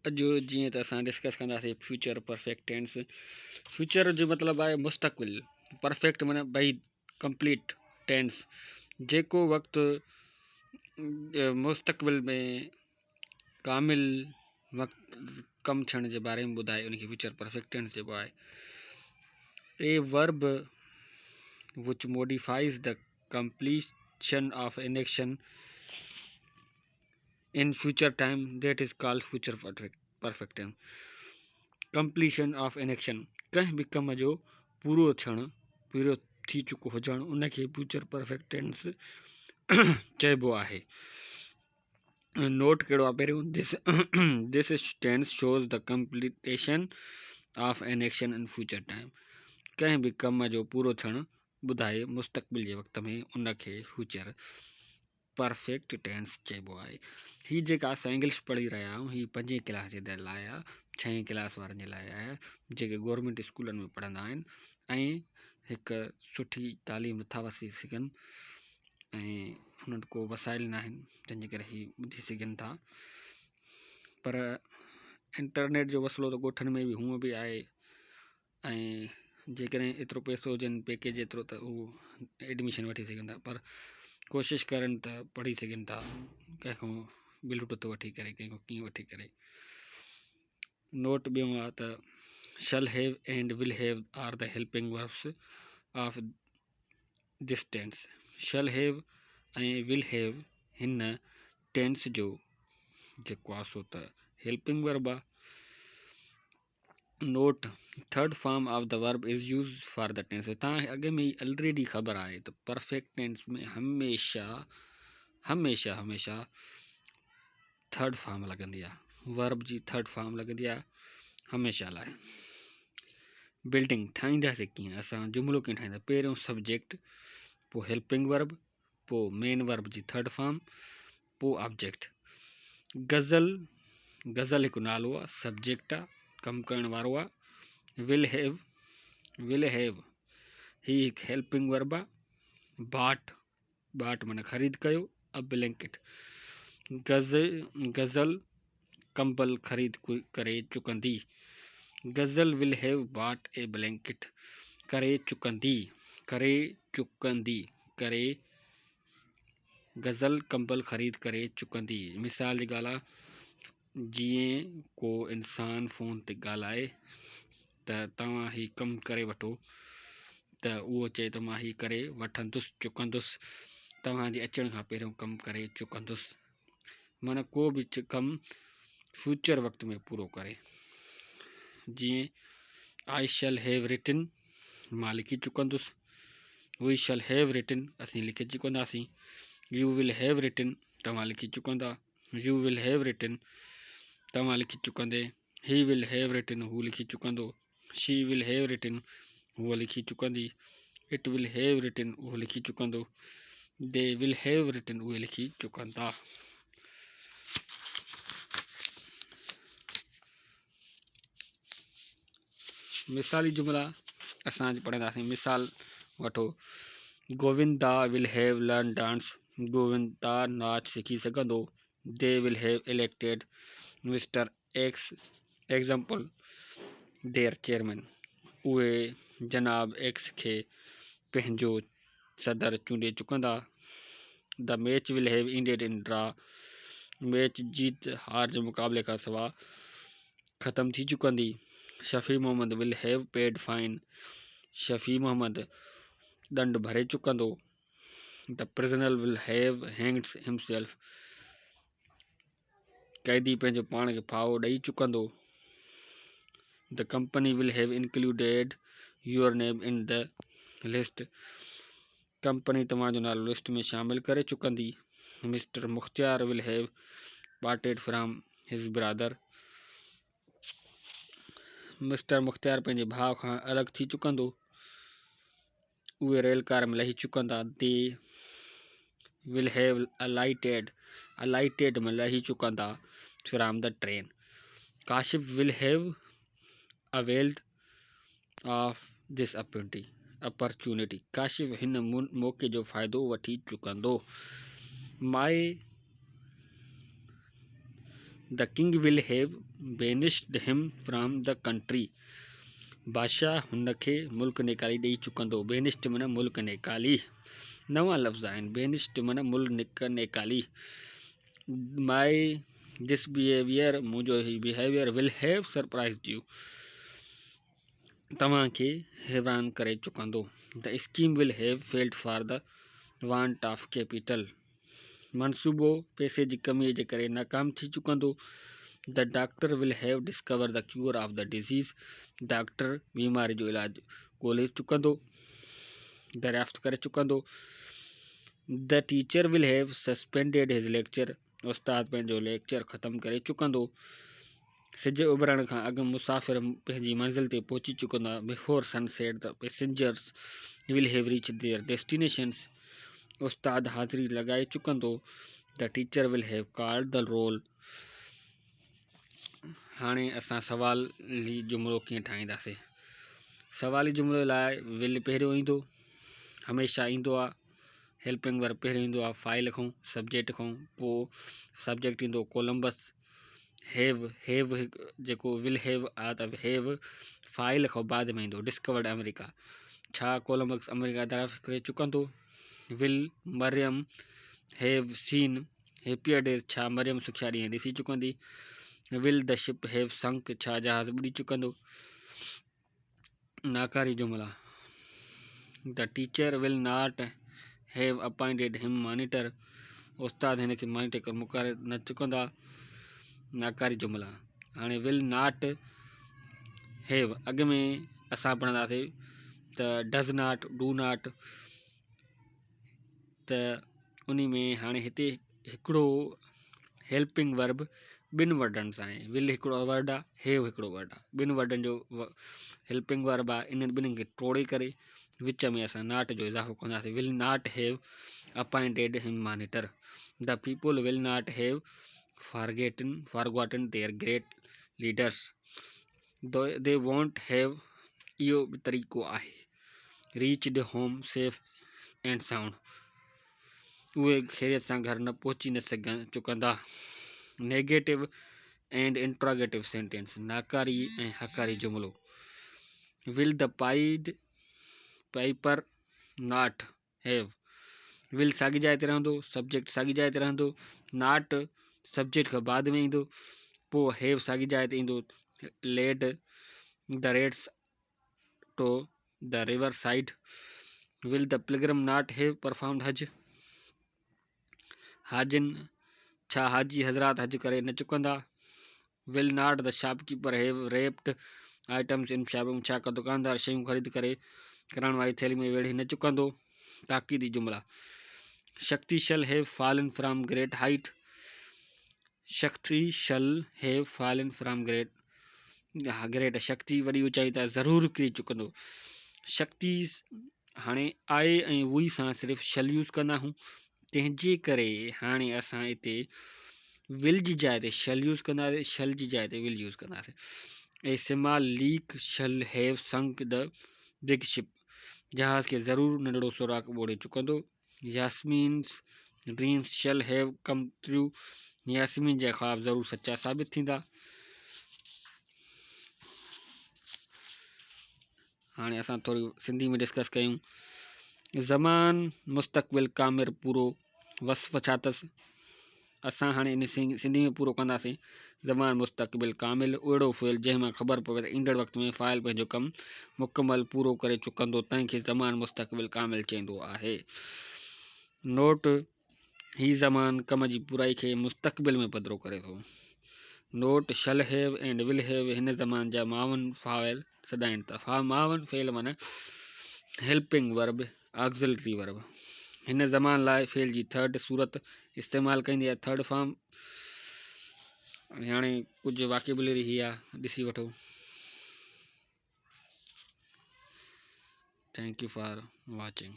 اڄ جيئن ته اسان ڊسڪس ڪنداسين فيوچر پرفيڪٽ ٽينس. فيوچر جو مطلب آهي مستقبل، پرفيڪٽ معنيٰ بعيد، ڪمپليٽ ٽينس جيڪو وقت مستقبل ۾ ڪامل وقت ڪم ٿيڻ جي باري ۾ ٻڌائي ان کي فيوچر پرفيڪٽ ٽينس چئبو آهي. A verb which modifies the completion of an action in future time that is called future perfect tense. Completion of an action ڪنهن به ڪم جو پورو ٿيڻ، پورو ٿي چڪو هجڻ ان کي فيوچر پرفيڪٽ ٽينس چئبو آهي. نوٽ ڪهڙو آهي پهريون، this tense shows the completion of an action in future time. ڪنهن به ڪم جو پورو ٿيڻ ٻڌائي مستقبل جي وقت ۾ ان کي فيوچر پرفيڪٽ ٽينس چئبو آهي. هي جيڪا اسان انگلش پڙهي رهيا آهيون هي پنجين ڪلاس جي لاء آهي، ڇهين ڪلاس وارن جي لاء آهي جيڪي گورنمينٽ اسڪولن ۾ پڙهندا آهن ۽ هڪ سٺي تعليم نٿا وسي سگهن ۽ انهن وٽ ڪو وسائل نه آهن جنهن جي ڪري هي ٻڌي سگهن ٿا. پر انٽرنيٽ جو وسيلو ته ڳوٺن ۾ به هونء به آهي ۽ جيڪڏهن ايترو پئسو هجن پيڪيج ايترو ته هو ايڊميشن وٺي سگهن ٿا پر ڪوشش ڪرن ته پڙهي سگهن ٿا ڪنهن کان بلوٽوٿ وٺي ڪري ڪنهن کان ڪيئن وٺي ڪري. نوٽ ٻيو آهي ته shall have and will have are the helping verbs of this tense. Shall have ۽ will have هن ٽينس جو جيڪو آهي سو ته هيلپنگ ورب آهي. Note, third form of the verb is use for the tense. توهان کي اڳ ۾ ئي الريڊي خبر آهي ته پرفيڪٽ ٽينس ۾ هميشه هميشه هميشه ٿرڊ فارم لڳندي آهي، ورب جي ٿرڊ فارم لڳندي آهي هميشه لاء. بلڊنگ ٺاهينداسين ڪيئن، اسان جملو ڪيئن ٺاهيندا، پهريون سبجيڪٽ، پوء هيلپنگ ورب، پوء مين ورب جي ٿرڊ فارم، پوء آبجيڪٽ. غزل، غزل هڪ نالو آ، سبجيڪٽ آ، ڪم ڪرڻ وارو آ. ول have, will have هي هڪ هيلپنگ ورب آ. باٽ، باٽ معنيٰ خريد ڪيو، ا بلينڪٽ. غزل ڪمبل خريد ڪري چڪندي. Ghazal will have bought a blanket. ڪري چڪندي، ڪري چڪندي، ڪري غزل ڪمبل خريد ڪري چڪندي. مثال جي ڳالهه آ جيئن ڪو انسان فون تي ڳالهائي ته توهان هي ڪم ڪري وٺو ته اهو چئي ته مان هي ڪري وٺندس چڪندس توهان جي اچڻ کان پهريون ڪم ڪري چڪندس معنيٰ ڪو به ڪم فيوچر وقت ۾ پورو ڪري جيئن I shall have written مان لکي چڪندس وي شل have written اسين لکي چڪنداسين يو will have written توهان لکي چڪندا يو will have written توهان لکي چڪندي هي will have written هو لکي چڪندو شي will have written هوء لکي چڪندي it will have written اهو لکي چڪندو the will have written اهي لکي چڪندا. مثالي جملا اسان اڄ پڙهنداسين. مثال وٺو، Govinda will have learn dance, Govinda ناچ سکي سگهندو. They will have elected mister X example their chairman, اهي جناب ايڪس کي پنهنجو صدر چونڊي چڪندا. The match will have ended in draw, match جيت هار جي مقابلي کان سواء ختم ٿي چڪندي. Shafi Muhammad will have paid fine, Shafi Muhammad ڏنڊ ڀري چڪندو. The prisoner will have hanged himself, قيدي پنهنجو پاڻ کي ڦاهو ڏئي چڪندو. The company will have included your name in the list, company توهان جو نالو لسٽ ۾ شامل ڪري چڪندي. Mister Mukhtiar will have parted from his brother, mister Mukhtiar پنهنجي ڀاء کان الڳ ٿي چڪندو. اهي ريل ڪار ۾ لهي چڪندا. The will have alighted, alighted ۾ لهي چڪندا، from the train. Kashif will have availed of this opportunity, Kashif هن موقعي جو فائدو وٺي چڪندو. مائي The king will have banished him from the country. بادشاهه هن کي ملڪ نيڪالي ڏئي چڪندو. بينشڊ معنيٰ ملڪ نيڪالي. نوان لفظ آهن. بينشڊ معنيٰ ملڪ نيڪالي. ماء this behaviour منهنجو هي behaviour will have surprised you توهان کي حيران ڪري چڪندو. The scheme will have failed for the want of capital منصوبو پئسي جي ڪميء جي ڪري ناڪام ٿي چڪندو. The doctor will have discover the cure of the disease doctor بيماري جو علاج ڳولي چڪندو دريافت ڪري چڪندو. The teacher will have suspended his lecture استاد پنهنجو ليڪچر ختم ڪري چڪندو. سج اڀرڻ کان اڳ مسافر پنهنجي منزل تي پهچي چڪندا. Before sunset the passengers will have reached their destinations. استاد حاضري لڳائي چڪندو. The teacher will have called the roll. هاڻي اسان سوالي جملو ڪيئن ٺاهينداسين؟ سوالي جملي لاء ول پهريون ايندو، هميشه ايندو آ. هيلپنگ ورب پهريون ايندو آ، فاعل کان سبجيڪٽ کان پوء سبجيڪٽ ايندو ڪولمبس. هيو، هيو هڪ جيڪو ول هيو آ ته هيو فاعل کان بعد ۾ ايندو. ڊسڪورڊ آمريڪا، ڇا ڪولمبس آمريڪا دريافت ڪري چڪندو؟ Will Maryam have seen happier days, ڇا مريم سکيا ڏينهن ڏسي چڪندي؟ Will the ship have sunk, ڇا جهاز ٻڏي چڪندو؟ ناڪاري جملا. The teacher will not have appointed him monitor, استاد هن کي مانيٽر مقرر نه چڪندا. ناڪاري جملا. هاڻي will not have اڳ ۾ اسان پڙهنداسين ته ڊز not, do not, ته انهي ۾ هاڻي هتي هڪڙو هيلپنگ ورب ٻن ورڊن سان آهي. ول هڪڙو ورڊ آهي، هيو هڪڙو ورڊ آهي، ٻن ورڊن جو هيلپنگ ورب آهي. انهن ٻنهي کي ٽوڙي ڪري وچ ۾ اسان not جو اضافو ڪنداسين. Will not have appointed him monitor. The people will not have forgotten their great leaders. They won't have, اهو به طريقو آهي، reached home safe and sound, اهي خيريت سان گهر نه پهچي نه سگهن چڪندا. نيگيٽو اينڊ انٽراگيٽو سينٽينس، ناڪاري ۽ هاڪاري جملو. Will the pied piper not have, will ساڳي جاء تي رهندو، سبجيڪٽ ساڳي جاء تي رهندو، not subject کان بعد ۾ ايندو، پوء have ساڳي جاء تي ايندو. Led the rats to the river side. Will the pilgrim not have performed Hajj, حاجين، ڇا حاجي حضرات حج ڪري نه چڪندا؟ Will not the shopkeeper have wrapped items in shopping, ڇا ڪو دڪاندار شيون خريد ڪري ڪرڻ واري ٿيلهي ۾ ويڙهي نه چڪندو؟ تاڪيدي جملا. Shakti shall have fallen from great height, Shakti shall have fallen from great, great Shakti وڏي اوچائي تان ضرور ڪري چڪندو. شڪتي هاڻي آء ۽ وي سان صرف شل يوز ڪندا آهيون، تنهن جي ڪري هاڻي اسان هتي ول جي جاء تي شل يوز ڪنداسين، شل جي جاء تي ول يوز ڪنداسين. A small leak shall have sunk the big ship, جهاز کي ضرور ننڍڙو سوراخ ٻوڙي چڪندو. Yasmin's dreams shall have come true, Yasmin جا خواب ضرور سچا ثابت ٿيندا. هاڻي اسان ٿوري سنڌي ۾ ڊسڪس ڪيون. زمان مستقبل ڪامر پورو وصف ڇا اٿس؟ اسان هاڻي ان سنڌي ۾ پورو ڪنداسين. زمان مستقبل ڪامل اهڙو فعل جنهن مان خبر پوي ته ايندڙ وقت ۾ فاعل پنهنجو ڪم مڪمل پورو ڪري چڪندو، تنهن کي زمان مستقبل ڪامل چئبو آهي. نوٽ، هي زمان ڪم جي پورائي کي مستقبل ۾ پڌرو ڪري ٿو. Note, shall have and will have هن زمان جا معاون فاعل سڏائين ٿا. معاون فعل معنيٰ هيلپنگ ورب، آگزلري ورب. هن زمان لاء فعل جي ٿرڊ صورت استعمال ڪئيندي آهي، ٿرڊ فارم. هاڻي ڪجهه واڪيبلري هي آهي، ڏسي وٺو. Thank you for watching.